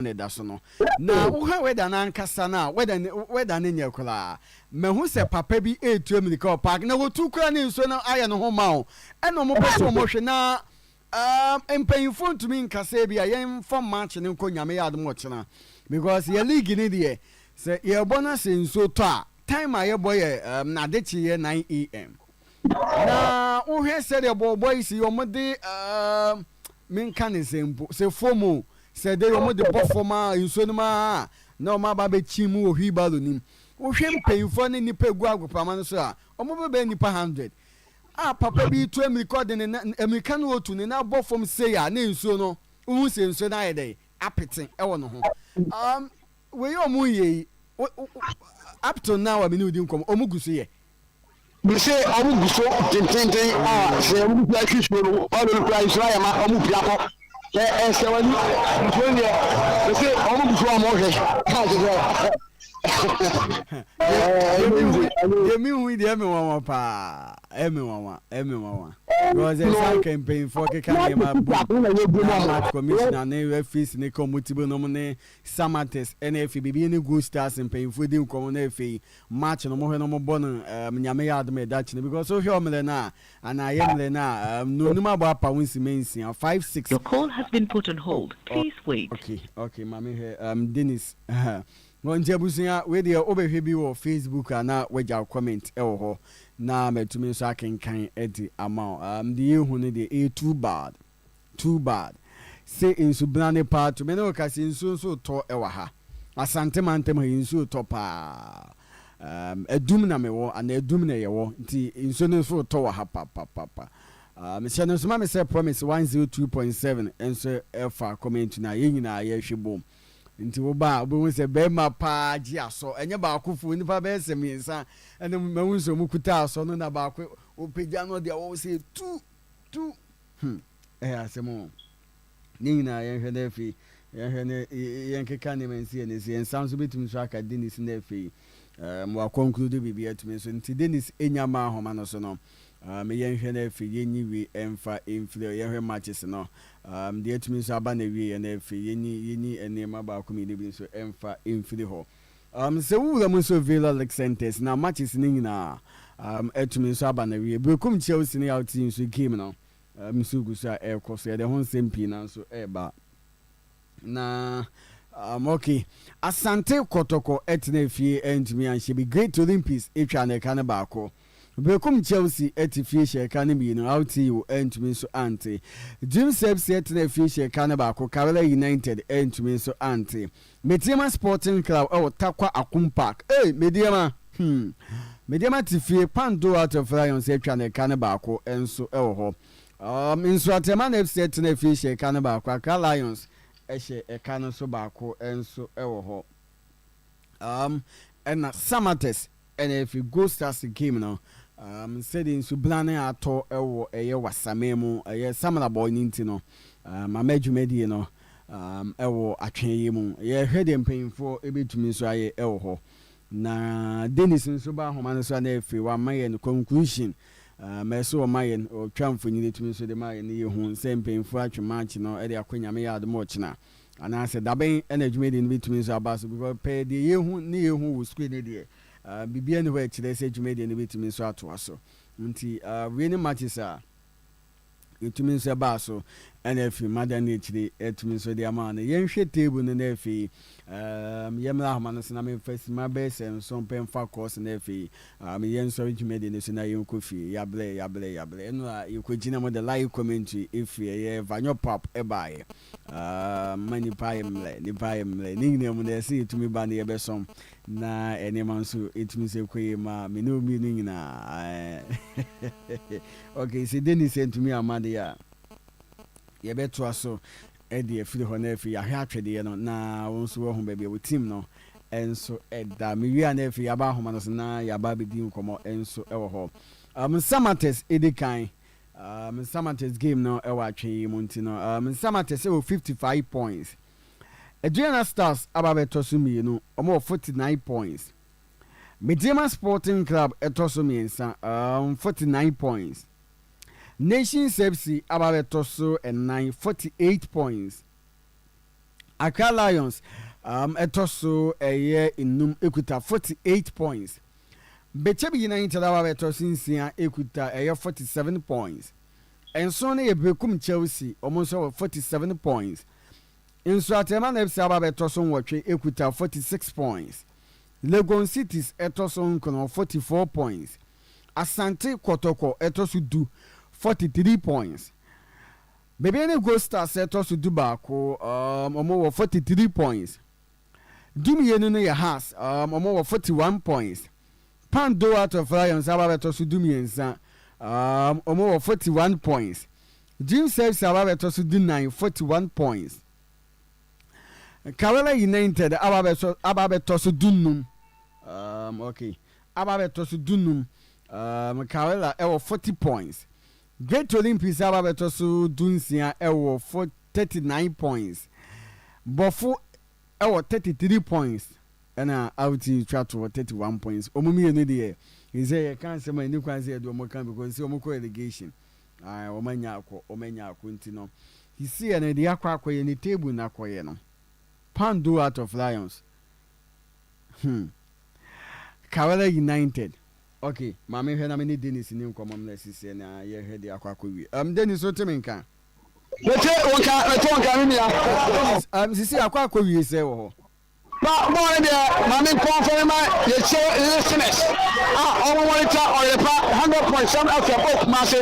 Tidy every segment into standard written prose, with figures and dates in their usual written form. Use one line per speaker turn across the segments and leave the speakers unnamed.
Na ɛda so no na wohwɛ weather no ankasa no a, weather no, weather no nyɛ koraa. Mahu sɛ papa bi retu amirika wɔ park na wɔtu koraa ne nsuo no ayɛ ne ho ma o. Ɛna wɔn pɛ sɛ wɔn hwɛ na um, mpanyinfoɔ ntumi nka sɛ bi a yɛmfa match no nkɔ Nyame yɛ adom ɔkyena, because yɛ league no deɛ, sɛ yɛbɔ no sɛ nsuo tɔ a, time a yɛbɔ yɛ n'adekye yɛ 9 a.m. Na wohwɛ sɛdeɛ bɔɔlbɔ yi si wɔn de menka ne sɛ mpo sɛ fam o, sɛ de wɔn de bɔ fam a, nsuo no mu a na wɔn aba abɛkyi mu wɔ wheelbarrow nim. Wohwɛ mpanyinfoɔ ne nipa egu agoprama no so a, wɔn bɛbɛyɛ nipa 100 a papa bi tu amirika, ɔde ne na amirika no otu ne nan bɔ fam sei a, ne nsuo no, wohu sɛ nsuo no ayɛ dɛ apete ɛwɔ ne ho. Wei a wɔn yɛ yi, up to now a me ne wo di nkɔmɔ, wɔn gu so yɛ.
Bise ɔmo gu so tententen a, sɛ ɔmo gu so ahwe suo no, ɔno no kura nsuo ayɛ ma ɔmo pia kɔ sɛ ɛsɛ wani nsuo no deɛ, bise ɔmo gu so a ɔmo hwɛ kaa kyerɛ sɛ.
Deɛ mi hu deɛ, ɛmi nwanwa paa, ɛmi nwanwa, ɛmi nwanwa, because ɛsɛ anka mpanyinfoɔ keka nneɛma bom na match commissioner ne referees ne ka ɔmo ti bi nom ne Samartex ɛna efi bibi ne Gold Stars mpanyinfoɔ di nkɔmɔ na efi match no mo hwɛ no mo bɔ no Nyame yɛ adom ɛda kyene, because wohwɛ ɔmmerɛ no a anaa ayɛ mmerɛ no a nonum abɔ apa wo nsima 6 5 6.
Your call has been put on hold. Please wait.
Okay, maame, hwɛ Dennis wɔ nti abusua wei deɛ, wobɛhwɛ bi wɔ Facebook a na wagya comment ɛwɔ hɔ na matumi nso akenkan de ama wo. Deɛ yɛhu no deɛ, ɛyɛ too bad, too bad sɛ nsubena ne paa to me ne wo ka sɛ nsuo nso tɔ ɛwɔ ha, Asante mantam ha yi nsuo tɔ paa. Adum na mewɔ anaa Adum na yɛwɔ, nti nsuo no nso tɔ wɔ ha papapapa. Mehyɛ no nso ma me sɛ Promise 102.7 nso ɛfa comment no a yɛn nyinaa yɛhwɛ bom, nti woba a wobɛhu sɛ bɛrima paa gye asɔ, ɛnyɛ baakofo, nipa bɛyɛ sɛ mmiɛnsa ɛne mahu sɛ ɔmu kuta asɔ no na baako ɔpagya no deɛ wɔwɔ sɛ tu tu. Ɛyɛ asɛm o. Ne nyinaa yɛnhwɛ no afei yɛnhwɛ no, yɛnkeka nneɛma nsi yɛn nsi yɛn nsa nso bɛtumi nso aka Dennis no afei waconclude biribi atumi nso. Nti Dennis ɛnya ma ahoma no so no, yɛnhwɛ no afei yɛnyi wei ɛmfa ɛmfiri, yɛnhwɛ matches no deɛ atumi nso aba na wie yɛ no, afei yɛnyi nneɛma baako mmienu bi nso ɛmfa ɛmfiri hɔ. Sɛ wowura mu nso, Villa League Centers na matches no nyinaa atumi nso aba na wie. Berekum Chelsea ne yɛwote nso game no nso gu so a ɛrekɔ so, yɛde ho nsɛm pii na nso ɛreba na okay, Asante Kɔtɔkɔ ɛtena fie ɛntumi anhyɛ bi. Great Olympics atwa ne ka no baako, Berekum Chelsea ɛte fie hyɛ ɛka no mmienu, RTU ɛntumi nso ante. Dreams FC ɛtena fie hyɛ ɛka no baako, Karela United ɛntumi nso ante. Medeama Sporting Club ɛwɔ Tarkwa Akum Park, ee Medeama, Medeama te fie Kpando Heart of Lions atwa ne ka no baako nso ɛwɔ hɔ. Nsoatreman FC ɛtena fie hyɛ ɛka no baako, Accra Lions ɛhyɛ ɛka no nso baako nso ɛwɔ hɔ. Ɛna Samartex ɛna efi Gold Stars game no, sɛdeɛ nsubena ne atɔ ɛwɔ ɛyɛ Wasame mu, ɛyɛ Samreboi ne nti no, ama dwumadie no ɛwɔ atwɛn yi mu. Yɛhwɛ deɛ mpanyinfoɔ ebɛtumi nso ayɛ ɛwɔ hɔ na Dennis nso ba ahoma no so a na efi wama yɛn conclusion. Ɛsɛ ɔma yɛn ɔtwa mfonyin etumi nso de ma yɛn ne yɛhu sɛ mpanyinfoɔ atwe match no ɛde akɔ Nyame yɛ adom ɔkyena anaasɛ dabɛn ɛna dwumadie no bɛtumi nso aba so, because pɛɛ deɛ yɛhu ne yɛhu wɔ screen no deɛ, biribiara ni hɔ a ɛkyerɛ sɛ dwumadie no bɛtumi nso atoa so. Nti wei ne matches a yɛtumi nso ɛbaa so ɛna afei mada no akyire ɛtumi nso de ama no. Yɛnhwɛ table no na afei yɛmmra ahoma no so na memfa sima bɛyɛ sɛ nso mpɛ mfa kɔɔ so na afei yɛnsɔre dwumadie no so na yɛnkɔ fie. Yɛabrɛ, yɛabrɛ, yɛabrɛ. Ɛno a yɛkɔgyina mu de live commentary ɛfiri ɛyɛ Vanyo Pap ɛbaeɛ ma nipa ayɛ mmerɛ, nipa ayɛ mmerɛ. Ne nyinaa mu no, ɛsɛ yɛtumi ba no yɛbɛsɔm na nneɛma nso ɛtumi sɛ kɔ yie ma me ne omienu nyinaa. Okay, sɛ Dennis ntumi ama deɛ a, yɛbɛtoa so ɛde afiri hɔ na afei yɛahwɛ atwɛdeɛ no na wɔn nso wɔho baabi a wɔ team no nso ɛda. Mewie a na afei yɛaba ahoma no so na yɛaba abɛdi nkɔmmɔ nso ɛwɔ hɔ. Samartex ɛdi kan. Samartex game no ɛwɔ atwe yi mu, nti no Samartex ɛwɔ 55 points. Aduana Stars aba abɛtɔ so mmienu, wɔn wɔ 49 points. Medeama Sporting Club ɛtɔ so mmiɛnsa, 49 points. Nations FC aba abɛtɔ so ɛnan, 48 points. Accra Lions ɛtɔ so ɛyɛ nnum ekuta 48 points. Bechem United aba abɛtɔ so nsia ekuta ɛyɛ 47 points. Nson no yɛ Berekum Chelsea, wɔn nso wɔ 47 points. Nsoatreman FC aba abɛtɔ so nwɔtwe ekuta 46 points. Legon Cities ɛtɔ so nkron, 44 points. Asante Kɔtɔkɔ ɛtɔ so 10, 43 points. Bibiani Gold Stars ɛtɔ so 11, wɔn wɔ 43 points. 12 no yɛ Hearts, wɔn wɔ 41 points. Kpando Heart of Lions aba abɛtɔ so 13, wɔn wɔ 41 points. Dreams FC aba abɛtɔ so 14, 41 points. Karela United aba abɛtɔ so 15, okay, aba abɛtɔ so 15, Karela ɛwɔ 40 points. Great Olympics aba abɛtɔ so 16 ɛwɔ 39 points. Bɔfo ɛwɔ 33 points, ɛna out twa to 31 points. Wɔn mmienu deɛ, sɛ yɛka nsɛm a ɛni kwan sɛ yɛde wɔn ka because sɛ wɔn kɔ relegation, wɔn anya akɔ, wɔn anya akɔ. Nti no sisi yɛ no deɛ akɔyɛ ne table na akɔyɛ no, Kpando Heart of Lions, Karela United. Okay, maame, hwɛ na me ne Dennis ne nkɔmɔ mu na sisi na yɛhwɛ deɛ akɔ wie. Dennis, o te mi nka?
Mete wo nka, mete wo nka, me nua.
Sisi akɔ wie sɛ wɔ hɔ.
Ba bɔɔl deɛ, maame nkɔnfɔ ma yɛkyɛ listeners a ɔmo monitor Ɔyɛpa 100.7 FM o Kumase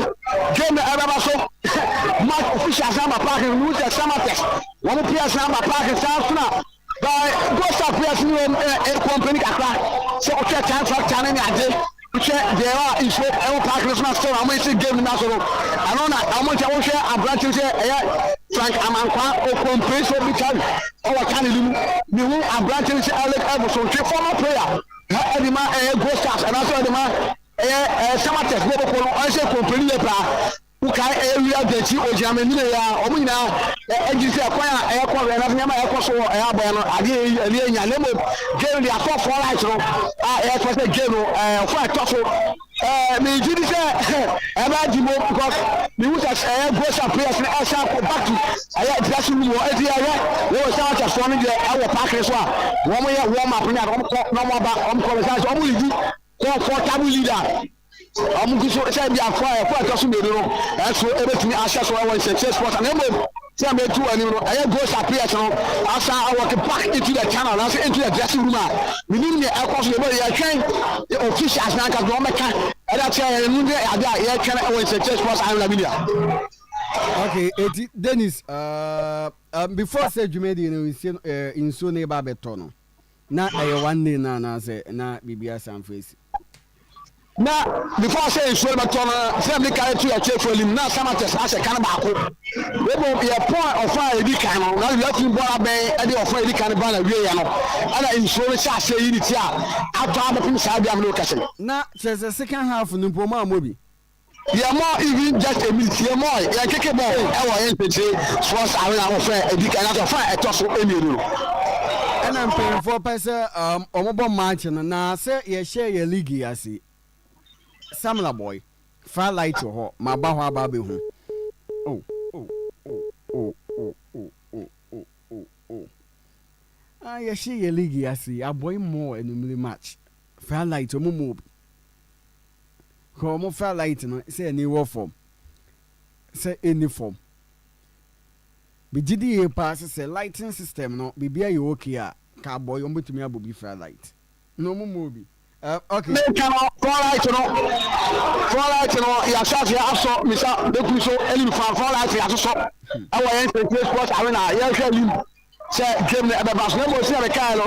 game na ɛbɛba so. Match officials aba park no mu sɛ Samartex wɔn players na aba park saa so na by Gold Star players ni wɔn ɛ company kakra sɛ ɔhwɛ time factor ne ne ade, wohwɛ deɛ a nsuo ɛwɔ park no so na still wɔn esi game no na so no, ɛno na wɔn nkyɛn wohwɛ aberante sɛ ɛyɛ Frank Amankwa okompere so bi kyari ɔwɔ channel mu mihu aberante sɛ Alec Ɛbosontwe, former player ɛde ma ɛyɛ Gold Stars ɛna so ɛde ma ɛyɛ Samartex bɔbɔkɔ no, ɔyɛ sɛ company yɛ paa. Wokae ɛyɛ wia dakyi ogyina m'anim yɛ a ɔmo nyinaa ɛgye sɛ kwan a ɛyɛ kɔ wɛ na nneɛma a ɛkɔ so wɔ ɛyɛ abɔɛ no adeɛ ɛni enya. Na mmom game de atɔ floodlight no a ɛyɛ kɔ sɛ game no fo ɛtɔ so megye di sɛ ɛbɛ di mo because mehu sɛ ɛyɛ Gold Star players no ɛsan kɔ back to ɛyɛ dressing room wɔ eti ɛyɛ wɔwɔ Samartex foɔ no deɛ ɛwɔ park no so a wɔn yɛ warm up ne ade, wɔn kɔ na wɔn aba, wɔn kɔ bɛsa sɛ wɔn lead kɔ comfortable leader ɔmo gu so sɛ bi afɔ a ɛfɔ ɛtɔ so mmienu no ɛso ebetumi ahyɛ so ɛwɔ Nsɛnkyerɛ Sports. Na mmom sɛ mɛtu anim no, ɛyɛ Gold Star players no asa awɔke back into the channel anaasɛ into the dressing room a menim nea ɛkɔ so. Yɛbɛ yɛtwɛn officials na ankasa wɔn bɛka ɛde akyerɛ yɛn no ne ade a yɛtwɛn ɛwɔ Nsɛnkyerɛ Sports Arena bi nua.
Okay, eti Dennis, before sɛ dwumadie no nsuo no ba abɛtɔ no, na ɛyɛ one day na anaasɛ na biribi asanfo esi?
Na before sɛ nsuo no bɛtɔ no, sɛ mede kare to yɛkyerɛfoɔ anim na Samartex ahyɛ ka no baako ebom yɛ pɔn ɔfa a yɛdi kan no na yɛatumi bɔɔl abɛn ɛde ɔfa a yɛdi kan no ba na wieɛ no, ɛna nsuo no hyɛ aseɛ yi ne ti a atɔ abɛpem saa bia mene wo kɛse.
Na kyerɛ sɛ second half no mpo ɔmo ammɔ bi?
Yɛmɔ even just a minute, yɛmɔ yɛn keke bɔɔl ɛwɔ yɛn Nsɛnkyerɛ Sports Arena ɔfa ɛdi kan na ɔfa a ɛtɔ so mmienu no.
Ɛna mpanyinfoɔ pɛ sɛ ɔmo bɔ match no na sɛ yɛhyɛ yɛ league yi ase, Samreboi floodlight wɔ hɔ ma ba hɔ aba abɛhu. Oh, ah, yɛhyɛ yɛ league yi ase, abɔi mmɔ anumere match, floodlight ɔmo mmɔ bi kɔ. Ɔmo floodlight no sɛ ɛni wɔ fam sɛ ɛni fam, megye di yie paa sɛ lighting system no biribi ayɛ okay a ka abɔi ɔmo bɛtumi abɔ bi floodlight na ɔmo mmɔ bi. Okay.
Meka no, floodlight no yɛahyɛ aseɛ asɔ misa bɛkuru so anim fa floodlight yɛasosɔ ɛwɔ yɛn Nsɛnkyerɛ Sports Arena. Yɛhwɛ anim sɛ game no ɛbɛba so. Na mmom si na mekae no,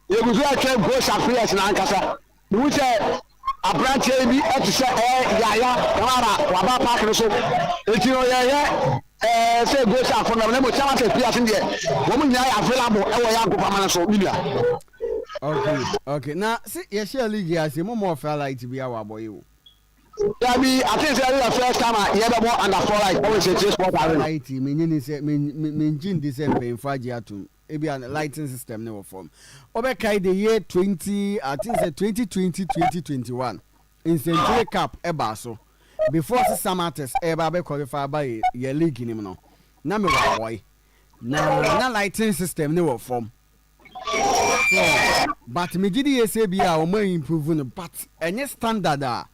yɛgu so yɛtwɛn Gold Star players no ankasa. Mehu sɛ aberanteɛ bi ɛte sɛ ɛyɛ Yaya Kamara waba park no so, enti no yɛyɛ sɛ Gold Star fo no. Na mmom Samartex players no deɛ, wɔn nyinaa yɛ available ɛwɔ yɛ agopama no so, me nua.
Okay, na sɛ yɛhyɛ league ase mo mɔ floodlight bi awɔ abɔye o?
Dabi, I think sɛ ɛyɛ the first time a yɛbɛbɔ under floodlight ɛwɔ Nsɛnkyerɛ Sports Arena.
Light menye ni sɛ mengye ndi sɛ mpanyinfoɔ agye atom ebi a lighting system ne wɔ fam. Ɔbɛkae the year 20, I think sɛ 2020, 2021 Nsɛnkyerɛ Cup ɛbaa so before sɛ Samartex ɛba abɛ qualify aba yɛ league nim no, na mewɔ abɔye. Na na lighting system no wɔ fam. So but megye di yie sɛ bi a wɔn improve no but ɛnyɛ standard a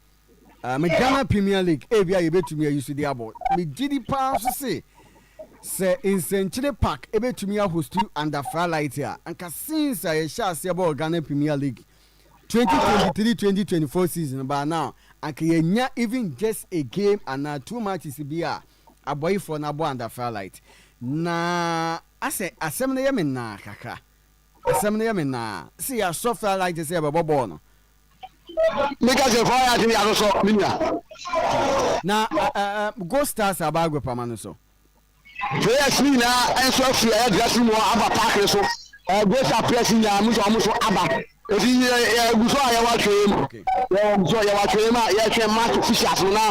um, Ghana Premier League ebi a yɛbɛtumi ayi so de abɔ. Megye di paa nso se sɛ Nsɛnkyere Park ebɛtumi ahost under floodlight a, anka since a yɛhyɛ aseɛ bɔɔ Ghana Premier League 2023-2024 season by now anka yɛnya even just a game anaa two matches bi a abɔyifoɔ no abɔ under floodlight. Na asɛ asɛm no yɛ me naa kakra, asɛm no yɛ me naa sɛ yɛasɔ floodlight sɛ yɛbɛbɔ bɔɔl no.
Meka sɛ floodlight no yɛasosɔ, me nua.
Na Gold Stars aba agopama no so.
Players no nyinaa nso afiri ɛyɛ dressing room hɔ aba park no so. Gold Star players no nyinaa nso wɔn nso aba. Eti yɛgu so a yɛwɔ atwɛn mu. Yɛgu so yɛwɔ atwɛn mu a yɛretwɛn match officials no na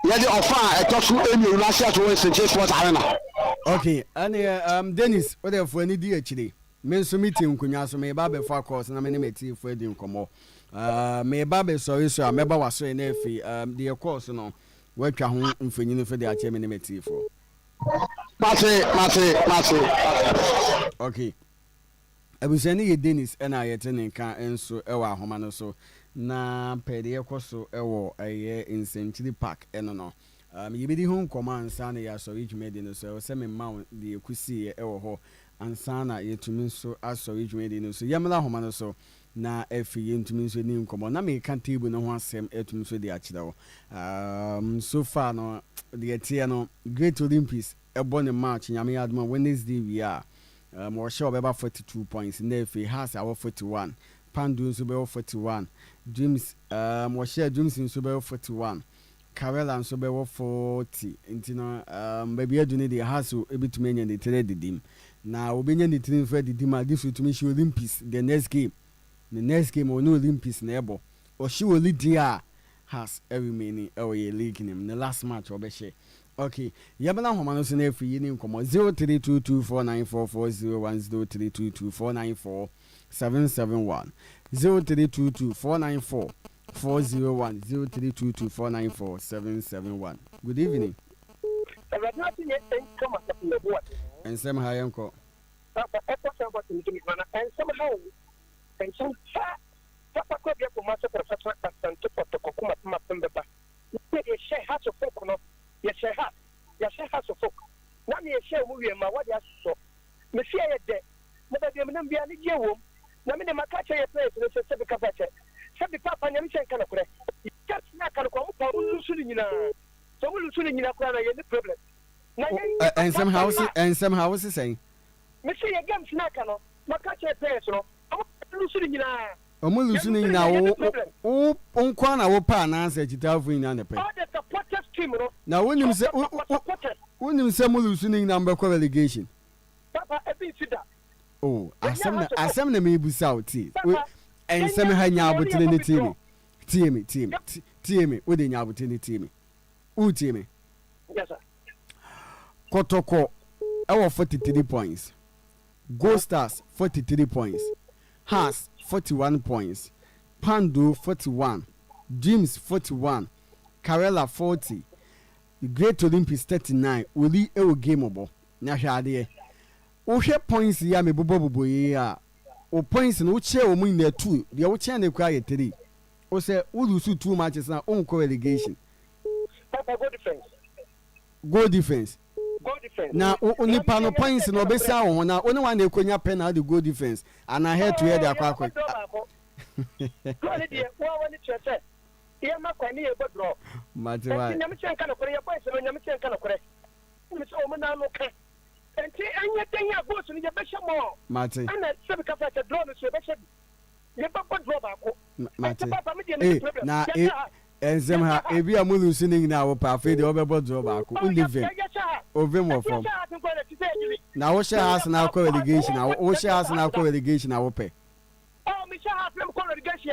yɛde ɔfa a ɛtɔ so mmienu no ahyɛ so wɔ Nsenkyire Sports Arena.
Okay, ɛneɛ Dennis, wo deɛ fo ani di akyire. Me nso me te nkonnwa so, mereba abɛfa course na me ne m'atiefoɔ adi nkɔmmɔ. Mereba abɛsɔre so a, mɛba w'asoɛ na afei deɛ ɛkɔɔ so no, woatwa ho mfonini nso de akyerɛ me ne m'atiefoɔ.
Mate, mate, mate.
Okay. Abusua no yɛ Dennis ɛna yɛte ne nka nso wɔ ahoma no so na pɛ deɛ ɛkɔ so wɔ ɛyɛ Nsɛnkyiri Park ɛno no. Yɛbɛdi ho nkɔmmɔ ansa na yɛasɔre dwumadi no so. Ɛwɔ sɛ mema wo deɛ ɛkɔsiiɛ wɔ hɔ ansa na yɛatumi nso asɔre dwumadi no so. Yɛmmra ahoma no so na afei yɛntumi nso nni nkɔmmɔ. Na mereka table no ho asɛm atumi nso de akyerɛ wo. So far no, deɛ ɛteɛ no, Great Olympics bɔ ne match Nyame yɛ adom a Wednesday wie a, ɔhyɛ ɔbɛba 42 points. Na afei Hearts awɔ 41, Pandu nso bɛwɔ 41, Dreams, ɔhyɛ Dreams nso bɛwɔ 41. Karela nso bɛwɔ 40 nti no baabi adu no deɛ Hearts bɛtumi anya ne tiri adidim. Na wɔbɛnya ne tiri nso adidim a, this otumi hyɛ Olympics the next game. Ne next game ɔne Olympics na ɛbɔ. Ɔhyɛ Oli deɛ a, Hearts remaini wɔ yɛn league no mu. Ne last match ɔbɛhyɛ. Ok, yɛmmra nhoma no so na afiri yɛni nkɔmmɔ. 0322494401 0322494771 03224944 401 0322 494 771 Good evening.
Awurade ase yɛ nka ma asafo yɛ boa.
Nsɛm ha yɛnkɔ.
Papa ɛkɔ sɛ nkɔ tumi tumi mana nsɛm ha o nsɛm ha papa kɔ bia kɔ ma sɛ pɛrɛfɛsɛ asante pɔtɔkɔ kuma pema pem bɛba ne yɛ hyɛ ha so folk no yɛ hyɛ ha yɛ hyɛ ha so folk na ne yɛ hyɛ ɔmo wie ma wɔde asosɔ me fie yɛ dɛ na baabi a menam biara anigyeɛ wom na me de maka akyerɛ yɛ players no sɛ sɛbi kasa kyɛ sɛbi paapa nyame sɛ nka nokorɛ yɛ sɛ aka nokorɛ ɔmo pa ɔmo lusu no nyinaa sɛ ɔmo lusu no nyinaa koraa na yɛ ni problem na yɛ
yɛ Nsɛm ha wo se nsɛm ha wo se sɛn?
Me se yɛ games no aka no maka akyerɛ players no ɔmo lusu no nyinaa.
Ɔmo lusu no nyinaa wo wo wo nkoa na wo pɛ anaasɛ akyitaafo nyinaa na ɛpɛ?
All the supporters team no.
Na wonim sɛ wo wo wonim sɛ mo lusu no nyinaa mo bɛkɔ relegation?
Papa ebi nsi da.
Oh asɛm na asɛm na mebusa wo tie. Papa nsɛm ha nya abotire ne tie me. Tie me tie me tie me wo de nya abotire ne tie me. Wo tie me.
Yes sir.
Kɔtɔkɔ ɛwɔ 43 points. Gold Stars 43 points. Hearts 41 points. Pando 41. Dreams 41. Karela 40. Great Olympics 39. Oli ɛwɔ game bɔ. Na hwɛ adeɛ, wohwɛ points yi a mebobɔ bobɔ yi a, wo points no wokyɛ wɔn nyinaa two, deɛ wokyɛn no koraa yɛ three. Wo sɛ wo lose two matches na wonkɔ relegation.
Papa goal difference.
Goal difference.
Goal difference.
Na wo nipa no points no ɔbɛsia wo ho na wo ne wɔn na ekonya pɛ na ɔde goal difference anaa head to head akɔ akɔ.
Draw ne deɛ wo a w'ani kyerɛ sɛ yɛma kwan ne yɛbɔ draw.
Mate wa.
Nti nyame kyerɛ nka nokorɛ yɛ boys no nyame kyerɛ nka nokorɛ. Wonim sɛ wɔn nan no ka nti ɛnyɛ dɛn a goals no yɛbɛhyɛ more.
Mate.
Ɛna sɛbi kasa kyɛ draw no so yɛbɛhyɛ bi. Yɛbɛbɔ draw baako.
Mate.
Nti papa me deɛ me
Eh,
problem.
na
Yɛhyɛ
e
ha.
nsɛm
Yɛhyɛ
ha
ha.
ebi a mo lose ne nyinaa wopɛ afei deɛ wobɛbɔ draw baako.
Oh,
Wonni
yɛ
vim.
yɛhyɛ ha.
O vim wɔ
Nti
fam.
yɛhyɛ ha nko na ti sɛ yɛgyili.
Na wohyɛ
Na
ha na akɔ relegation a wohyɛ ha na akɔ relegation a wopɛ.
Oh, mehyɛ ha na mekɔ relegation a,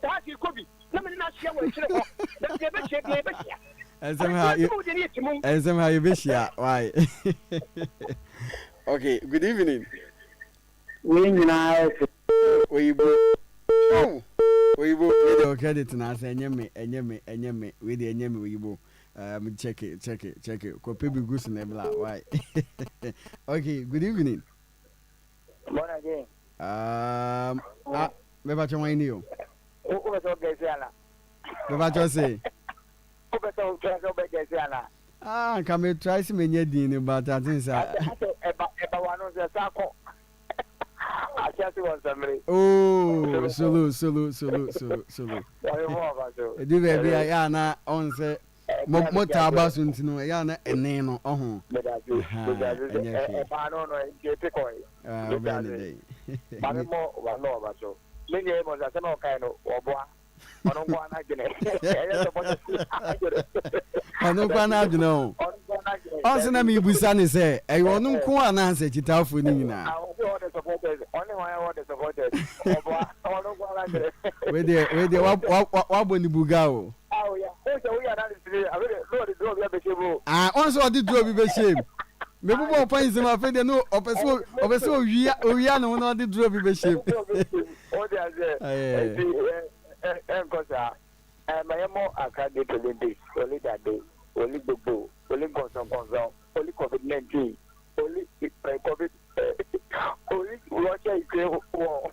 ha si kɔ bi. Na me ne no ahyia wɔ akyire hɔ. Na deɛ yɛbɛhyia biara yɛbɛhyia.
Nsɛm ha
Nti wo deɛ ne yɛ ti mu.
nsɛm ha yɛbɛhyia why? Okay, good evening.
Wei nyinaa yɛ fɛ.
Oyibo. Oh, Oyibo. Wei deɛ o credit na asɛ ɛnyɛ me, ɛnyɛ me, ɛnyɛ me. Wei deɛ ɛnyɛ me Oyibo. Check it, check it, check it. Kɔpɛ bi gu so na ɛbla. Why? Okay, good evening.
Born again.
Ah, mepa kyɛ wɔn ni o.
Wopɛ sɛ wogɛse ana?
Mepa kyɛ se.
Wopɛ sɛ wotwa sɛ wobɛgɛse ana?
Ah, nka me try sɛ menya din no, but I think sɛ.
Asɛ ɛba ɛba wano sɛ sa kɔ. Ase ase wɔ nsɛmmere.
Oh, solo, solo, solo, solo, solo.
Wɔyɛ mo ɔba so.
Edu baabi a yɛ ana ɔn sɛ mo mo taa ba so nti no ɛyɛ ana ɛne no ɔho.
Medase, medase sɛ ɛbaa no no nti ete kɔe.
Ah, ɔbɛn ne dɛ.
Maame mo wano ɔba so. Me nua yi mo nsasɛm a ɔkae no wɔboa. Ɔno nko ara n'adwene. Ɛyɛ sɛ bɔhyɛ adwene.
Ɔno nko ara n'adwene o.
Ɔno nko ara n'adwene.
Ɔnso na mebusa ne sɛ ɛyɛ ɔno nko anaasɛ akyitaafoɔ no nyinaa.
Ɔse all the supporters. Ɔne hwan all the supporters. Ɔboa. Ɔno nko ara n'adwene.
Wei deɛ wei deɛ wabɔ ne buga o.
Awo ya. O sɛ woyɛ analysis ni afei de na ɔde draw bi abɛhyɛ mu o.
Ah, ɔnso ɔde draw bi bɛhyɛ mu. Mebobɔ ɔpa nsɛm afei deɛ no ɔpɛ sɛ ɔpɛ sɛ owia owia ne ho na ɔde draw bi bɛhyɛ mu.
Wode aseɛ nti ɛnkɔ saa. Ma yɛmmɔ Accra Great Olympics, Oli Dade, Oli Gbogbo, Oli Nkɔnsɔnkɔnsɔn, Oli Covid 19, Oli Covid, Oli Russia Ukraine war.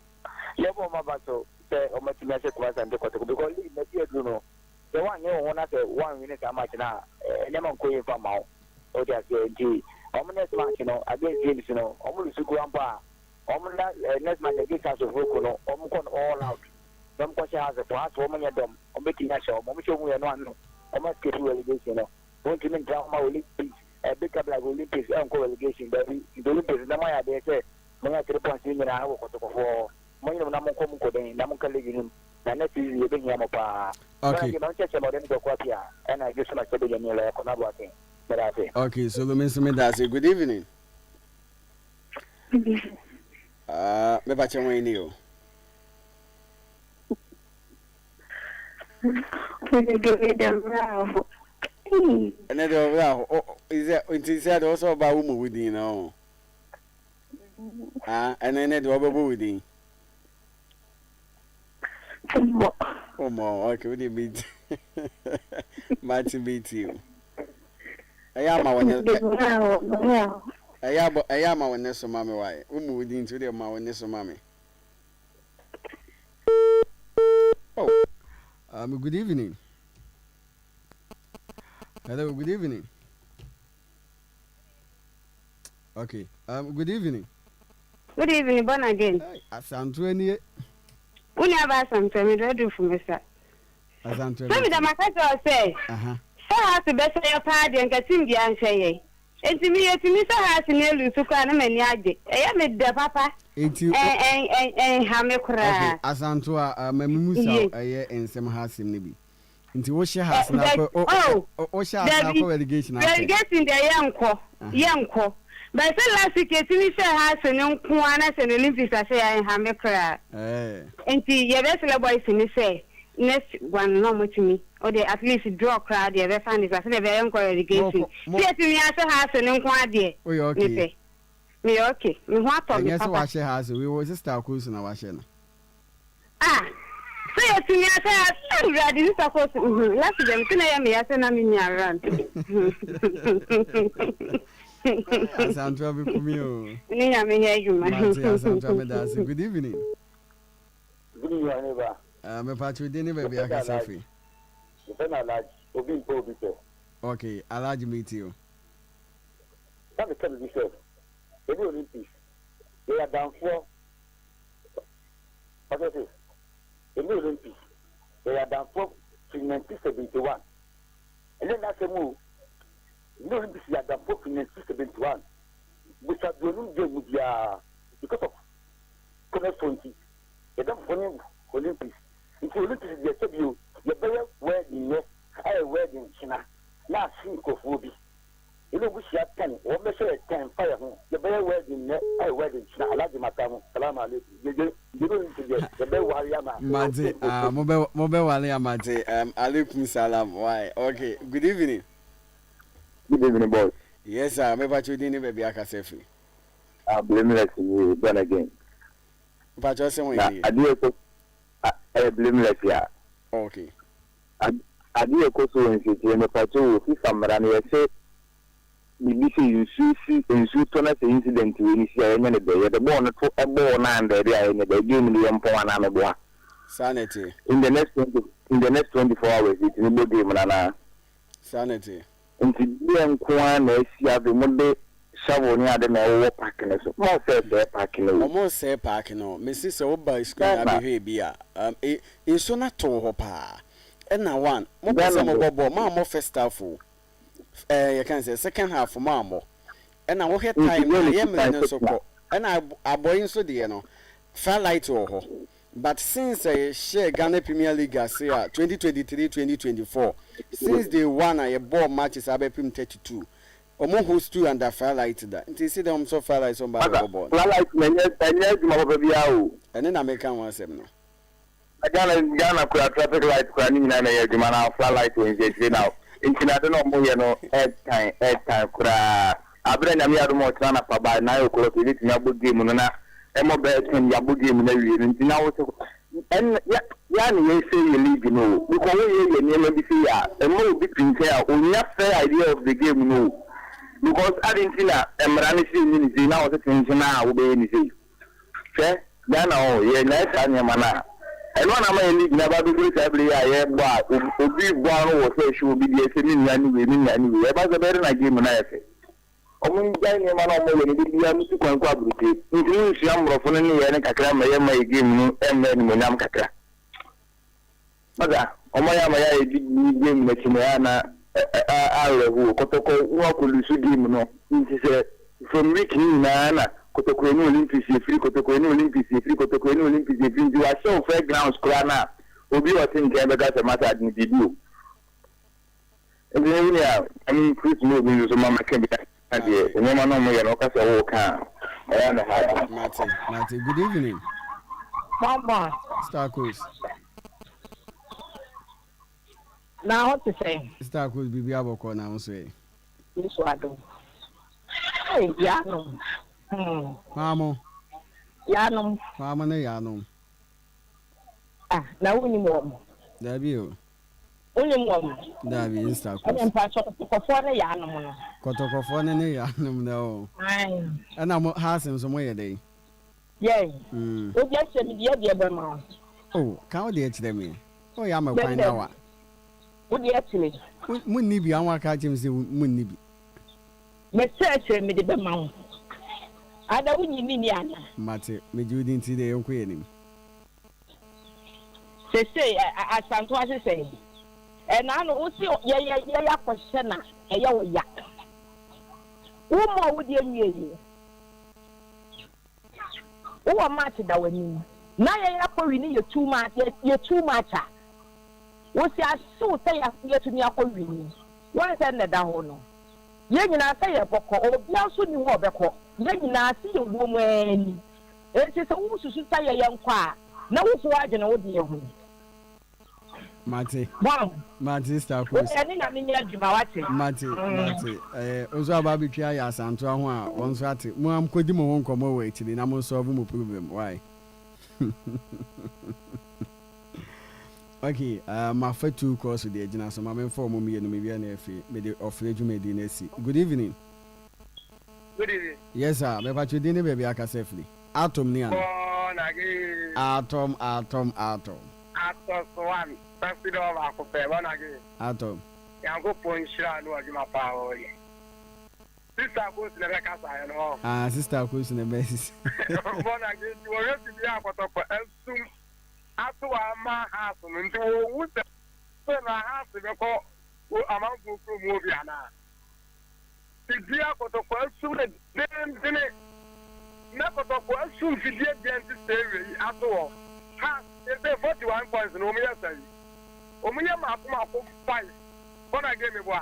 Yɛbɔ wɔn aba so sɛ wɔatumi ahyɛ Kumasi Asante Kotoko because league no baabi aduru no, sɛ woanyɛ wo ho na sɛ woanwini saa match no a, nneɛma nkɔ yie mfa mma wo. Wote aseɛ nti wɔn next match no against Dreams no, wɔn lusu koraa mpo a, Wɔn na next match against Hearts of Oak no wɔn kɔ no all out na wɔn kɔ hyɛ Hearts fo. Hearts fo wɔn nyɛ dɔm, wɔn bɛtumi ahyɛ wɔn. Wɔn hyɛ wɔn yɛ no ano wɔn escape relegation no. Wɔn ntumi ntra hɔ ma Olympics eh, big club like Olympics ɛnkɔ relegation daabi. Nti Olympics na mo ayɛ adeɛ sɛ mo nya 3 points no nyinaa wɔ Kɔtɔkɔfoɔ hɔ. Mo nyere mo na mo nkɔ mo nkɔden na mo nka league no mu na next season yɛ bɛhia mo paa.
Okay.
Bɔn agye ma nkyɛkyɛ ma ɔde ne dɔkɔ apia ɛna Joshua Makyɛ Benjamin lɔya Kɔnɔ Aboaten. Meda ase.
Okay, Solo me nso meda ase. Good evening. Ah, me pa kyɛ wɔn ni o. Ɛnɛ deɛ ɔwerɛ aho sɛ nti sɛ deɛ ɔsɛ ɔba wo mu wo din na ɔ ah ɛnɛ ɛnɛ deɛ ɔbɛbɔ wo din.
Mmɔ.
Mmɔ okay wo deɛ bi mate bi ti o. Ɛyɛ ama wo ne ɛyɛ abɔ ɛyɛ ama wo ne so ma me wae. Wo mu wo din nti wo deɛ ma wo ne so ma me. Oh, good evening. Hello, good evening. Okay, good evening.
Good evening, born again.
Hey, Asantewa nie.
Wo nua ba Asantewa, me dɔ dufo me sa.
Asantewa.
Sɛ meda maka kyerɛ wo sɛ, sɛ Hearts bɛsɛ yɛ paa deɛ nka team biara nhwɛ yɛn. Enti me yɛtumi sɛ Hearts ne alusu koraa na m'ani agye. Ɛyɛ me dɛ papa.
Enti
Ɛnha me koraa.
Okay, Asantewa, ma me musa wo ɛyɛ nsɛm ha asɛm no bi. Nti wo hyɛ house na akɔ o
oh
o hyɛ house na akɔ relegation apɛ.
Relegation deɛ yɛ nkɔ yɛ nkɔ but sɛ last week yɛtumi hyɛ house no nko ara na sɛ no Olympics ahyɛ yɛ a ɛnha me koraa nti yɛbɛ srɛ boys no sɛ next one no ɔmo tumi o deɛ at least draw koraa deɛ yɛbɛfa ne saa sɛdeɛ ɛbɛyɛ yɛnkɔ relegation sɛ yɛtumi ahyɛ house no nko ara deɛ mepɛ meyɛ okay me ho atɔ me
Ɛnyɛ sɛ
papa.
wahyɛ house wei wo sister Akosu na wahyɛ no.
Ah sɛ yɛtumi a sɛ Awurade nipa kɔ so mhm last deɛ mete na ɛyɛ meya sɛ na menni around.
Asantewa bɛku me o.
Ne nyame yɛ adwuma.
Mate Asantewa meda ase. Good evening.
Good evening ɔhene ba.
Uh, mepatwo din ne baabi akasa firi.
Mefɛ no Alhaji, obi mpɛ obi pɛ.
Okay, Alhaji meti o.
Na meka biribi sɛ, yɛne Olympics, yɛyɛ adamfoɔ. Ɔsɛ se, Yɛne Olympics, yɛyɛ adamfoɔ firi 1971. Ɛnyɛ nnɛ asɛm o. Yɛne Olympics yɛ adamfoɔ firi 1971. Busa deɛ ɔnim game mu biara, because of Cornerstone nti, yɛn adamfofoɔ ne Olympics. Nti Olympics deɛ sɛbi o, yɛbɛyɛ wedding nnɛ, ayɛ wedding kyena, na ase nkurɔfoɔ bi. Yɛne obi hyia tɛn, wɔn bɛhyɛ yɛ tɛn mfa yɛ ho, yɛbɛyɛ wedding nnɛ ayɛ wedding kyena, Alhaji Matamu, Salaam Alaikum, yɛ yɛne obi nti deɛ yɛbɛ ware ama
Mate, ah, mobɛ mobɛ wale ama te, alaikum salam, why, okay, good evening.
Good evening boss.
Yes sir, me pacho din ne baabi akasa firi.
Ah blameless nie, born again.
Mpacho se hwan
Na
nie?
adeɛ kɔ, ah, ɛyɛ blameless ya.
Okay.
Adeɛ a ɛkɔ so wɔ nsiakyire mepakyɛw o, FIFA mmara no yɛse biribi sei nsuo si nsuo tɔ na sɛ incident wei no si a yɛnyɛ no dɛ yɛde bɔɔl no to bɔɔl no an daabi a yɛnyɛ dɛ game no yɛmpɔn anaa meboa?
Saa na ɛteɛ.
In the next 20 in the next 24 hours yɛtumi bɔ game no anaa?
Saa na ɛteɛ.
Nti deɛn nko ara na asi afei mode shovel ne ade na ɛwowɔ park no so? Mosɛesɛe park no o.
Ɔmo sɛe park no. Mese sɛ wo ba sukuu na
Ghana.
abɛhwɛ bi a, um, e, nsuo no atoo hɔ paa. Ɛna one, mo pɛ sɛ
Ghana
mo
deɛ.
bɔ bɔɔl, mo ammɔ first half o. Ɛɛ, yɛka ne sɛ second half mo ammɔ. Ɛna wohwɛ
Nti
time no a,
deɛn na
yɛ
ɛsi
mmerɛ
kwan
no
sɛ
nso
tia?
kɔ. Ɛna abɔe nso deɛ no, firelight wɔ hɔ. But since a yɛhyɛɛ Ghana Premier League ase a, 2023, 2024, since day one a yɛbɔɔ matches abɛpem 32, ɔmo host under firelight da. Nti esi dɛn ɔmo sɔ firelight sɛ ɔmo ba
Masa,
abɛbɔ bɔɔl no?
floodlight no ɛnyɛ ɛnyɛ adwuma papa biara o.
Ɛno na meka ho asɛm no.
Na Ghana Ghana kura traffic light kura ne nyinaa na ɛyɛ adwuma na flood light wɔ nsiakyire na nti na ade na ɔmo yɛ no ɛtan ɛtan koraa abere nyame yɛ adom a ɔkyena anapa by 9 o'clock yɛbɛtumi abɔ game no na ɛmɔ bɛyɛ 10 yɛabɔ game no awie no nti na wo sɛ ɛn yɛ yɛ na yɛsɛ yɛ league no o, because wo yɛ yɛ nneɛma bi sɛ yɛ a ɛma obi te nkyɛn a onya fair idea of the game no o, because ade nti na mmara no sɛ ɛnyɛ ne sei na wɔsɛ tenten a wobɛyɛ ne sei. Hwɛ, Ghana hɔ, yɛnnyae saa nneɛma no a, ɛno a na ama yɛn league no aba abɛduru saa bere yi a yɛrebɔ a obi rebɔ ano wɔ sɛ hwɛ obi deɛ sɛ me nua ne wei, me nua ne wei. Ɛba sɛ ɛbɛyɛ dɛ na game no ayɛ fɛ. Wɔngyae nneɛma no a wɔyɛ no, da biara metu kwan kɔ aburokyire. Nti monsua mmorɔfo no nneyɛɛ no kakra mma yɛmma yɛn game no mma animuonyam kakra. Masa, ɔmo ayɛ ama yɛayɛ di game no akyi no ɛyɛ a na awerɛhoɔ. Kɔtɔkɔ no akɔ lusu game no nti sɛ from week no nyinaa na Kɔtɔkɔ ɛne Olympics yɛfiri, Kɔtɔkɔ ɛne Olympics yɛfiri, Kɔtɔkɔ ɛne Olympics yɛfiri nti wahyɛ wo fair grounds koraa no a obi a ɔte nkyɛn bɛka sɛ masa ade no biribi o. Nti ne wo nua Nyame Chris ne obi nso so ma mɛka bi na deɛ nneɛma no ɔmo yɛ no woka sɛ woka a ɛyɛ a na ɛha adwene.
Mate, mate. Good evening.
Mama.
Star Coast.
Na ho te sɛn?
Star Coast biribi abɔkɔ na ho so ɛ.
Yesu adom. Hey, yanom.
Maamo.
Yanom.
Maamo ne yanom.
Ah, na wonim wɔn?
Dabi o.
Wonim wɔn?
Dabi, Star Coast.
Ɛna mpatsɔ kɔtɔkɔfoɔ ne yanom no.
Kɔtɔkɔfoɔ ne ne yanom na o.
Aye.
Ɛna mo haase nso mo yɛ dɛn?
Yɛn. Wo deɛ kyerɛ me deɛ deɛ bɛma wo.
Oh, ka wo deɛ kyerɛ me. O yɛ ama kwan na wa.
Wo deɛ kyerɛ.
Mo nni bi, anwa ka kyerɛ me sɛ mo nni bi.
Me sɛ kyerɛ me de bɛma wo. Ada wo nyi me ni ana?
Mate, me gye wo di nti deɛ yɛnkɔ yɛn anim.
Sesei Asantewa se sɛn? Ɛna no wo se yɛyɛ yɛyɛ akɔhyɛ na ɛyɛ wo ya. Wo mmɔɔ wo deɛ nwie yi. Wowɔ match da w'anim na yɛn akɔ wini yɛ too much yɛ too much a wosi ahyew sɛ yɛatumi akɔ wini wɔn sɛ nna da hɔ no yɛn nyinaa sɛ yɛbɔkɔ obia nso ni hɔ ɔbɛkɔ yɛn nyinaa se yɛ wuo mu ani enti sɛ wosusu sɛ yɛyɛ nkɔ a na woso adwene wo deɛ ho.
Mate.
Bɔn.
Mate Star Coast.
Wo ɛne Nyame nyɛ adwuma wate.
Mate mate. Ɛɛ nso aba abɛtwi ayɛ Asantewa ho a wɔn nso ate. Mo am kɔdi mo ho nkɔmmɔ wɔ akyiri na mo solve mo problem. Why? Okay, uh, mafa two calls so deɛ gyina so ma memfa wɔn mmienu mewie na afei mede ɔfrɛ dwumadi no asi. Good evening.
Good evening.
Yes sir, mepatwo din ne baabi akasa afiri. Atom ni ana?
Born again.
Atom, atom, atom.
Atɔ so one, sase dɛ ɔbaako pɛ, born again.
Atom.
Nyankopɔn nhyira no adwuma paa ɔyɛ. Sister Akosi na ɛbɛkasa yɛ no hɔ.
Ah, Sister Akosi na ɛbɛ.
Born again nti wɔhwɛ fidie akɔtɔkɔ asum ato ama house no nti wɔhu sɛ sɛ na house bɛkɔ amanfoɔ kurom hɔ bi anaa. Fidie akɔtɔkɔ asum no dendene na kɔtɔkɔ asum fidie deɛ nti sɛ wei ato hɔ house ɛsɛ 41 points na wɔn yɛ sɛ yi wɔn yɛ mako mako 5 born again meboa.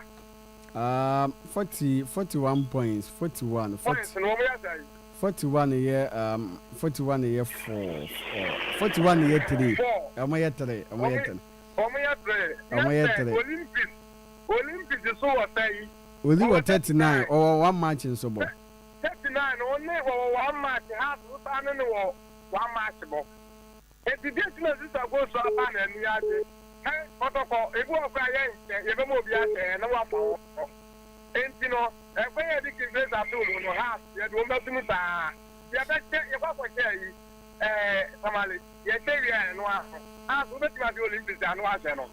40, 41 points, 41.
40, points no wɔn yɛ sɛ yi.
41 yɛ 41 yɛ 4, 41 yɛ 3.
4.
Wɔn yɛ 3, wɔn yɛ 3.
Wɔn yɛ 3.
Wɔn yɛ 3.
Olympics Olympics so wɔ sɛ yi.
Oli wɔ 39, ɔwɔ one match nso bɔ.
39 ɔne wɔwɔ one match house wosan ne ne wɔ one match bɔ. Eti deɛ ti na sisa go so aba na ani agye. Hɛ, kɔtɔkɔ, ebi wɔ hɔ koraa a yɛnhyɛ, yɛbɛma obi ahyɛ yɛn na wafa hɔ. Enti no, ɛkwan a yɛde King Faisal too mu no, Hearts, yɛde wɔn bɛto mu saa. Yɛbɛhyɛ, yɛkɔ akɔhyɛ ayi, ɛɛ, Tamale, yɛhyɛ wie a, ɛno ara no. Hearts, wobɛtumi ahyɛ Olympics a, na woahyɛ no.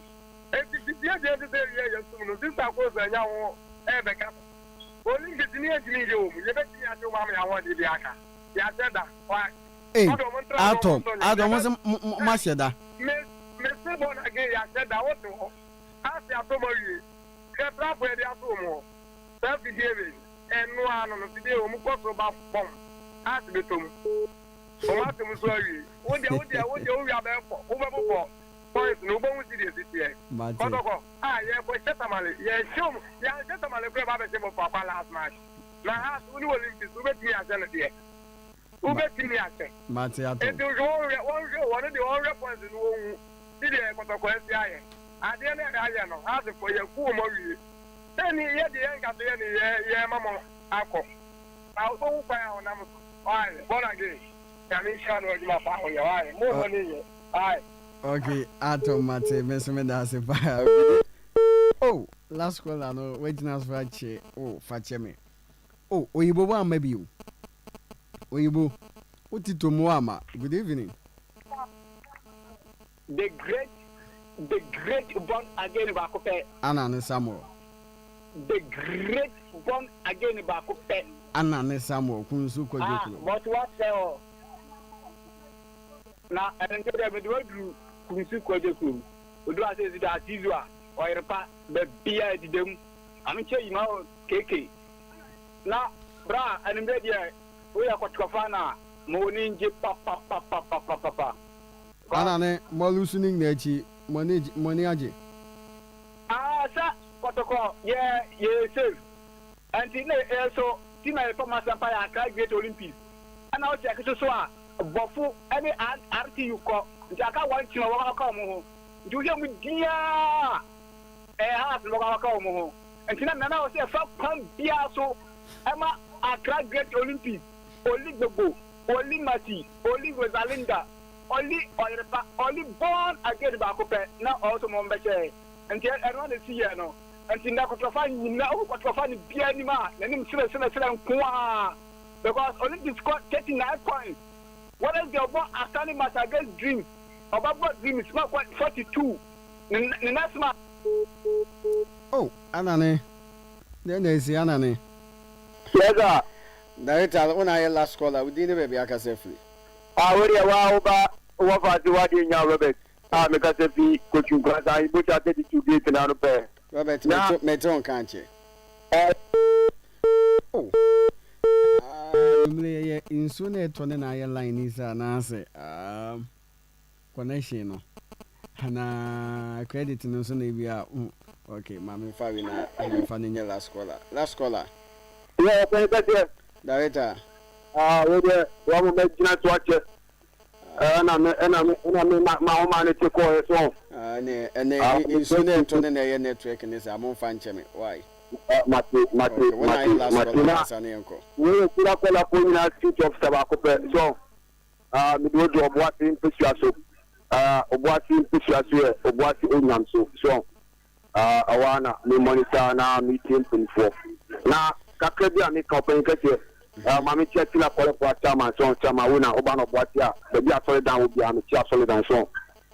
Enti fidie deɛ ɛnte sɛ awia yɛ sum no, Sista Kosa anya ho rebɛkasa. Olympics no yɛntumi nhyɛ wɔ mu, yɛbɛtumi ahyɛ wɔ mu ama yɛn ahoɔden bi aka. Yɛahyɛ da, why?
Ei, Atɔ, atɔ, mo se mo ahyɛ da.
Me, me se born again yɛahyɛ da, wote hɔ, ase atɔ mu awie. Hwɛ trap a yɛde ato wɔn hɔ, saa fidie wei, ɛno ara no no, fidie wei, wɔn kɔ soro ba fam, ase bɛtɔ mu. Wɔn ato mu so awie. Wo deɛ, wo deɛ, wo deɛ, wo wia bɛyɛ fɔ, wobɛbobɔ points no, wobɛhu sɛdeɛ ɛsi teɛ.
Mate.
Kɔtɔkɔ, a yɛkɔ hyɛ Tamale, yɛhyɛ wɔn, yɛanhyɛ Tamale koraa yɛba abɛhyɛ Bofoakwa last match. Na Hearts, wo ne Olympics, wobɛtumi ahyɛ no deɛ. Wobɛtumi ahyɛ.
Mate ato.
Enti nhwɛ wɔnhwɛ, wɔnhwɛ o, wɔno deɛ wɔnhwɛ points no wɔnhu sɛdeɛ Kɔtɔkɔ asi ayɛ. Adeɛ no a yɛayɛ no, Hearts foɔ, yɛaku wɔn awie. Sɛ ni, yɛ deɛ yɛnka sɛ yɛne yɛ, yɛrema mo akɔ. Na wobɛhu kwan a wɔnam so. Why? Born again. Nyame nhyira no adwuma pa a ɔyɛ. Why? Mo mma no nyɛ. Why?
Ok atom mate me nso meda ase paa oh last caller no wagyina so akyɛ oh fa kyɛ me oh oyibo woamma bio oyibo wo ti tom woamma good evening.
The great the great born again baako pɛ.
Anna ne Samuel.
The great born again baako pɛ.
Anna ne Samuel Kunsu Kwadwo
Ah
Kuro.
but woasɛe hɔ. Na ɛno nti deɛ mede woaduru Kunsu Kwadwo Kurom. Odu ase nso deɛ Asizu a ɔyere pa baabiara ɛdeda mu. Ano kyɛ yi ma wo KK. Na bra anwummerɛ deɛ woyɛ kɔtɔkɔfa na ma w'ani ngye papapapapapapa.
Ana ne mɔlusu ne nyinaa akyi mo ani mo ani agye.
Ah sɛ kɔtɔkɔ yɛ yɛ safe ɛnti na yɛ so team a yɛ fam asɛmpa yɛ Accra Great Olympics ɛna wo check so so a bɔfo ɛne RTU kɔ nti aka one team a wɔkɔ akɔka wɔn ho nti wohwɛ mu diaa ɛyɛ Hearts na wɔkɔ akɔka wɔn ho nti na nana wɔ sɛ yɛfa kwan biara so ɛma Accra Great Olympics Oli Gbogbo Oli Mati Oli Rosalinda Ɔli ɔyere pa ɔli born again baako pɛ na ɔwɔ sɛ ɔmo bɛhyɛ nti ɛno ara na esi yɛ no nti ndɛ kɔtɔfa nyina ohu kɔtɔfa no biaa anim a n'anim sere sere sere nkoaa because Olympics score 39 points Wednesday ɔbɔ outstanding match against Dreams ɔbɛbɔ Dreams ma kɔ 42 ne ne next match.
Oh Anane, dɛn na asi Anane?
Yes sir.
Director, wo na ayɛ last caller, wo din ne baabi akasa firi?
Ah wo deɛ waa wo ba wɔfa ase wadeɛ nya Robert a me kasa fi Kotwi Nkoranza Ahibocha 32 gate no ano pɛɛ.
Robert
Na.
mete wo nka akyɛ.
Eh.
Oh ah anwummere yɛyɛ nsuo na ɛtɔ ne na ayɛ line ni saa anaasɛ ah connection no anaa credit no nso na ebi a mm okay ma me nfa wei na me nfa no nyɛ last caller last caller.
Yeah ɔpɛn kɛseɛ.
Director.
Ah wo deɛ wa mo bɛ gyina so akyɛ. Ɛna me ɛna me ɛna me ma ma homa ne te kɔɔ yɛ so.
Ah ɛne ɛne nsuo na ɛtɔ ne na ɛyɛ network ne saa mo nfa nkyɛ me why.
Mate mate
Okay wo na
mate
ayɛ last
mate
caller
na
kasa ne yɛn kɔ.
wei yɛ kura kɔla fo nyinaa security officer baako pɛ so. Ah mede wo du ɔboase mpesua so. Ah ɔboase mpesua so yɛ ɔboase onyam so so. Ah, ɛhɔ ara na me monitor na metie mpanimfoɔ. Na kakra bi a meka ɔpanyin kɛseɛ, ah, ma mekyia Tila Kɔlɛfoɔ a chairman sɔn, chairman wo na woba na ɔboase a, baabi a asɔredan wɔ biara mekyia asɔredan sɔn.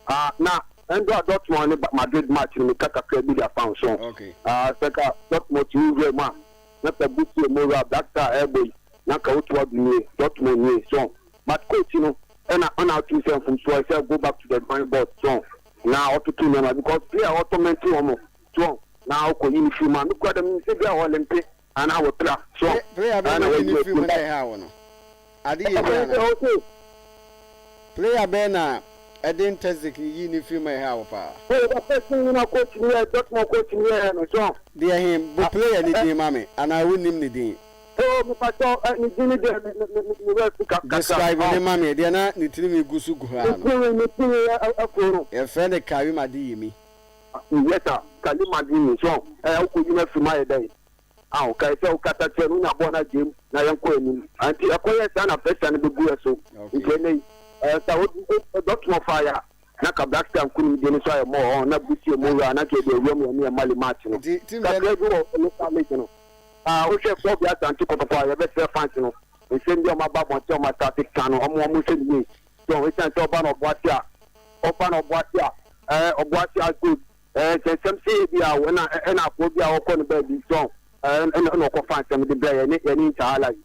Ah, na ɛndɔ a Dortmund ne Madrid match no meka kakra bi de afa ho sɔn.
Okay.
Ah, sɛ ka Dortmund tumi wura mu a, na sɛ Borussia Mora Black Star ɛrebɔ yi, na nka wotu adu nie, Dortmund nie sɔn. But coach no, ɛna ɔna atumi sɛ mfomsoɔ sɛ go back to the drawing board sɔn. Na ɔtoto nneɛma because player a ɔtɔmɛnte wɔn so na ɔkɔ yi ne firi mu a me kura dɛm nim sɛ bi a ɔlempe anaa wɔpira so
Player bɛn na
ɛna
oyi
wɔyi
ne
ne
firi
firi
mu
mu.
na ɛha wo no? Ade yɛ ni
Ɛfɛ
ana?
sɛ ɔse.
Player bɛn na Edin Terzic yi ne firi mu a ɛha wo paa?
Oh the person na coach ni yɛ Dortmund coach ni yɛ no so.
Deɛ he? Bo player no din ma me anaa wonnim ne din?
Oh mepakyɛw ne din no deɛ me me me me werɛ afi kakra.
Describe ne ma me, deɛ na ne tirinwi gu so gu ha
Ne
no.
tirinwi ne tirinwi yɛ afro no.
Yɛfrɛ no Karim Adeyemi.
Yes sir, Karim Adeyemi so ɛ wokɔ yi no afiri mu ayɛ dɛn? Aw kae sɛ wokasa kyerɛ no wonya bɔɔl no agyem na yɛnkɔ anim. Nti ɛkɔyɛɛ saa na pressure no bɛgu yɛ so. Nti
Okay.
ɛnɛ yi ɛ sɛ wo Dortmund faeɛ a. Na ka Black Star nkunimdie no nso ayɛ more ɔn na Busia mu wura na nka yɛde awura mu yɛne yɛn Mali match no.
Nti team bɛn.
Kakra bi wɔ local league no. Ah wohwɛ Kɔbe Asante Kɔtɔkɔ a yɛbɛsrɛ fans no nsɛm bi a wɔn aba abɔnten a wɔn astate ka no wɔn wɔn nhwɛ no yie. So esiane sɛ ɔba na ɔboase a ɔba na ɔboase a ɛɛ ɔboase as good ɛɛ nsɛnsɛm sɛ ebi a ɛna ɛna akoa bi a ɔkɔ ne baabi so ɛɛ ɛna ɛna ɔkɔfa nsɛm de brɛ yɛne yɛne Inter Allies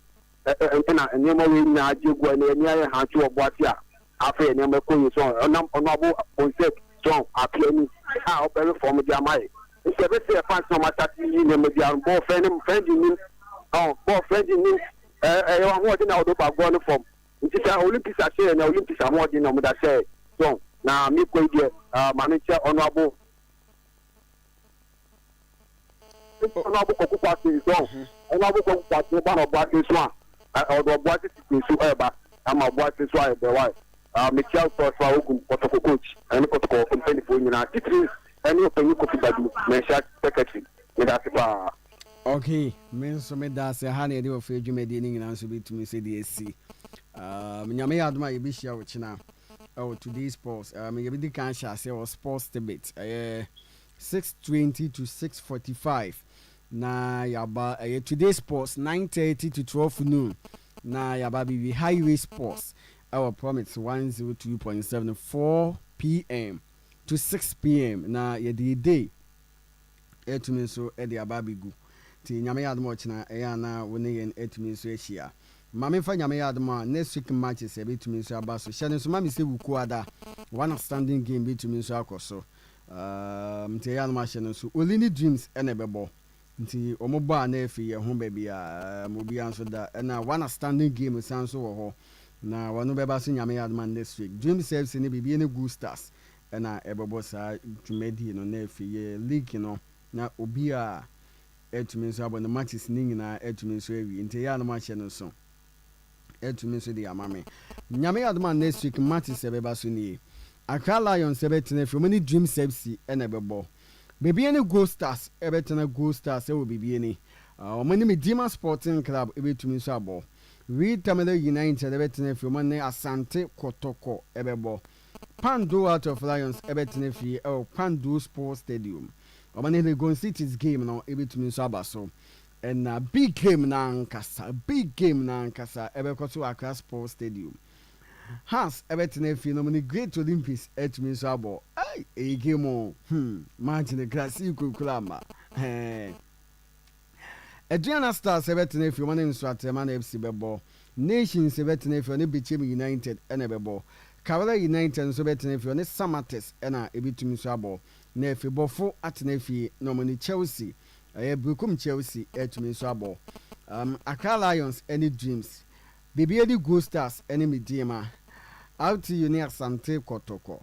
Ɛna nneɛma wei nyinaa agye agu a ɛnɛ ani ayɛ hann so wɔ boase a afei nneɛma ɛkɔ yie so ɔnam ɔno abo bonsek so apia ni a ɔbɛ reform de ama yɛ nti ɛbɛ sɛ ɛfa nsɛm asate yiyi nneɛma bi ano bɔɔ fɛn ne fɛn di nim ɔn bɔɔ fɛn di nim ɛɛ ɛyɛ ahoɔden na ɔde ba gɔɔ ne fam nti sɛ Olympics ahyɛ yɛ na Olympics ahoɔden na ɔmo da hyɛ so na mekɔ yi deɛ maame nkyɛ ɔno abo Ɔno abo kɔku kwase nso ɔno abo kɔku kwase ba na ɔbo ase nso a ɔde ɔbo ase titi nso ɛɛba ama ɔbo ase nso ayɛ dɛ wae mekyia Prosper Ogum kɔtɔkɔ coach ɛne kɔtɔkɔ mpanyinfoɔ nyinaa titiri ɛne ɔpanyin Kofi Badu Manhyia secretary meda ase paa.
Ok, me nso meda ase. Ɛha na yɛde ɔfrɛ dwumadie no nyinaa nso bɛtumi sɛ deɛ asi. Um, Nyame yɛ adom a yɛbɛhyia wo kyena ɛwɔ Today Sports. Um, yɛbɛdi kan ahyɛ aseɛ wɔ Sports Debate. Ɛyɛ 6:20 to 6:45 na yɛaba ɛyɛ Today Sports 9:30 to 12 noon na yɛaba abɛwie Highway Sports ɛwɔ Promise 102.7 4 p.m. to 6 p.m. na yɛde yɛ day atumi nso de aba abɛgu. Nti Nyame yɛ adom a ɔkyena ɛyɛ a na wo ne yɛn atumi nso ahyia. Ma memfa Nyame yɛ adom a next week matches ɛbɛtumi nso aba so. Hyɛ no nso ma me sɛ Wukuada one outstanding game bɛtumi nso akɔ so. Um, nti ɛyɛ a na mahyɛ no nso. Oli ne Dreams ɛna ɛbɛbɔ. Nti wɔn bɔ a na afei yɛ ho baabi a um, obiara nso da. Ɛna one outstanding game san nso wɔ hɔ. Na wɔn bɛba so Nyame yɛ adom a next week. Dreams FC ne biribi ne Good Stars ɛna ɛbɛbɔ saa dwumadie no na afei yɛ league no na obiara atumi nso abɔ ne matches ne nyinaa atumi nso awie. Nti ɛyɛ a na mahyɛ no nso atumi nso de ama me. Nyame yɛ adom a next week matches ɛbɛba so nie. Accra Lions ɛbɛtena afiri wɔn ne Dreams FC ɛna ɛbɛbɔ. Bibiani Gold Stars ɛbɛtena Gold Stars ɛwɔ Bibiani. Wɔn ne Medima Sporting Club ɛbɛtumi nso abɔ. Real Tamale United ɛbɛtena afiri wɔn ne Asante Kotoko ɛbɛbɔ. Kpando Heart of Lions ɛbɛtena fie ɛwɔ Kpando Sports Stadium. Wɔn ne Legon Cities game no ɛbɛtumi nso aba so. Ɛna big game no ankasa, big game no ankasa ɛbɛkɔ so wɔ Accra Sports Stadium. Hearts ɛbɛtena fie na wɔn ne Great Olympics atumi nso abɔ. Ei, ɛyɛ game o. Match no kra sii kurukuru ama. Ɛɛ. Aduana Stars ɛbɛtena fie wɔn ne Nsoatreman FC bɛbɔ. Nations ɛbɛtena fie wɔne Bechem United ɛna ɛbɛbɔ. Karela United nso bɛtena fie wɔne Samartex ɛna ɛbɛtumi nso abɔ. Na afei Bɔfo atena fie na wɔn ne Chelsea ɛyɛ Berekum Chelsea atumi nso abɔ. Accra Lions ɛne Dreams. Bibiani Gold Stars ɛne Medeama. RTU ne Asante Kotoko.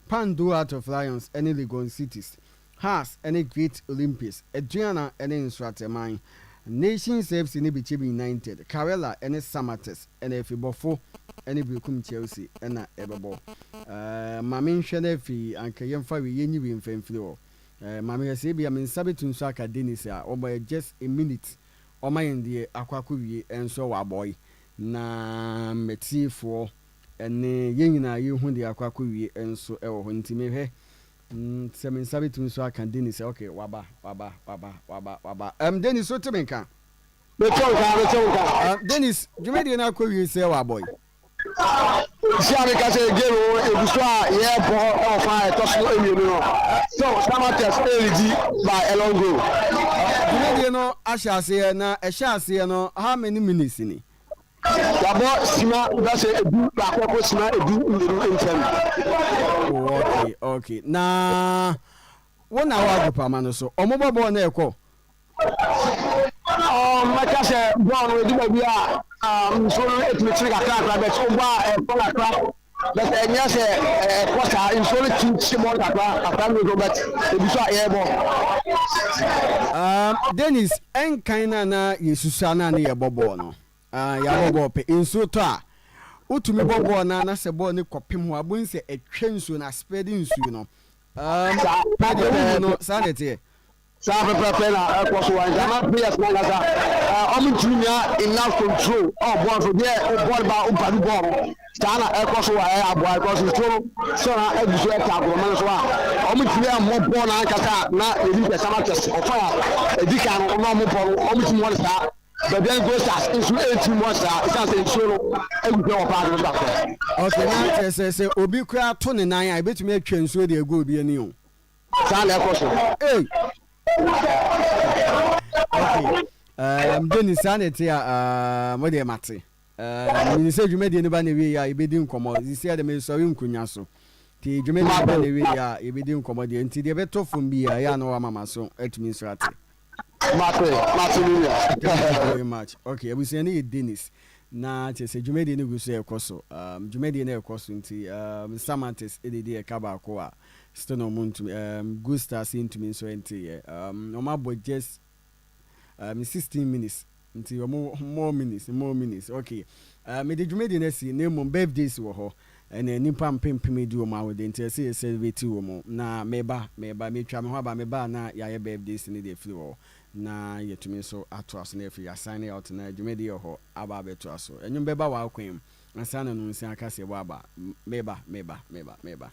Kpando Heart of Lions ɛne Legon Cities. Hearts ɛne Great Olympics. Aduana ɛne Nsoatreman. Nations FC ne Bechem United. Karela ɛne Samartex ɛna afei Bɔfo ɛne Berekum Chelsea ɛna ɛbɛbɔ. Ma menhwɛ no afei anka yɛmfa wei yɛnyi wei mfa mfiri hɔ. Ma mehwɛ sɛ ebia me nsa bɛtu nso aka Dennis a ɔbɔ yɛ just a minute ɔma yɛn deɛ akɔ akɔwie nso wɔ abɔe na mmatiefoɔ ɛne yɛn nyinaa yɛhu deɛ akɔ akɔwie nso ɛwɔ hɔ nti mehwɛ sɛ me nsa bɛtumi nso aka Dennis. Okay, waba waba waba waba waba. Dennis, so te me nka?
Mekyɛ wo nka, mekyɛ wo nka.
Dennis, dwumadie no akɔwie sɛ wɔ abɔe.
Si a meka sɛ game no egu so a yɛrebɔ ɛwɔ fa a ɛtɔ so mmienu no so Samartex ɛredi by a long goal.
Dwumadie no ahyɛ aseɛ na ɛhyɛ aseɛ no how many minutes ni?
Yɛabɔ sima bɛsɛ 11 kɔ sima 12 ntɛm.
Oh, okay. Na wo na wɔ agopama no so ɔmo bɔ bɔɔl na ɛkɔ?
Mɛka sɛ bɔɔl no edu baabi a nsuo no etumi kyere kakra kakra, but wobɔ a ɛkɔ kakra, but ɛnyɛ sɛ ɛkɔ saa. Nsuo no tumi kye bɔɔl kakra kakra no, but ebi so a yɛrebɔ.
Dennis, ɛnkan no a na yɛsusua no a ne yɛbɔ bɔɔl no yɛabɔ bɔɔl pɛ nsuo tɔ a wotumi bɔ bɔɔl no a na sɛ bɔɔl no kɔpem hɔ abom sɛ ɛtwa nsuo no aspread nsuo no pɛ deɛ wohu no saa na ɛteɛ.
Saa pɛpɛpɛ na ɛkɔ so wa nti ama players no ankasa ɔmo ntumi nya enough control ɔwɔ bɔɔl so deɛ bɔɔl ba ɔmpadu bɔɔl no. Saa na ɛkɔ so wɔ ɛyɛ aboa ɛkɔ so nsuo no sɛ na agu so ɛta agorɔma no so a wɔn tumi ɛmmɔ bɔɔl no ankasa a na yɛnim sɛ Samatex ɔfa a ɛdi kan no na wɔn bɔ no wɔn tumi wɔ no saa Bibiani Gold Stars nso ɛntumi wɔ saa ɛsiane sɛ nsuo no agu so wɔ paaki no so kakra.
Ok na kyerɛ sɛ sɛ obi koraa to ne nan a ebetumi atwa nsuo de agu obi ani o.
Saa na ɛkɔ so.
Ei! Ok um, Dennis saa na ɛte a um, wo deɛ mate. Eh, menim sɛ dwumadie no ba na ɛwieɛ a yɛbɛdi nkɔmmɔ. Sisi ɛde mesɔre nkonya so. Nti dwumadie no ba na ɛwieɛ a yɛbɛdi nkɔmmɔ deɛ. Nti deɛ ɛbɛtɔ fam bi a ɛyɛ a na wama m'aso atumi nso ate.
Mate, mate me nua.
Thank you very much. Okay, abusua no yɛ Dennis. Na kyerɛ sɛ dwumadie no gu so ɛrekɔ so. Um, dwumadie no ɛrekɔ so nti um, Samates ɛdidi ɛka baako a still na ɔmo ntumi, um, Good Stars ntumi nso ɛnteeɛ. Um, ɔmo abɔ just um, 16 minutes nti ɔmo more minutes more minutes okay uh, mede dwumadi no asi na mmom birthdays wɔ hɔ ɛna nnipa mpempem di wɔn awode nti ɛsɛ yɛ celebrate wɔn na meba meba metwa me ho aba meba na yɛayɛ birthdays no de afiri hɔ na yɛtumi nso atoa so na afiri yɛasan out na dwumadi yɛ hɔ aba abɛtoa so ɛnwom bɛba wɔ akwan mu ansa na no nsia akaseɛ bɔ aba meba meba meba meba.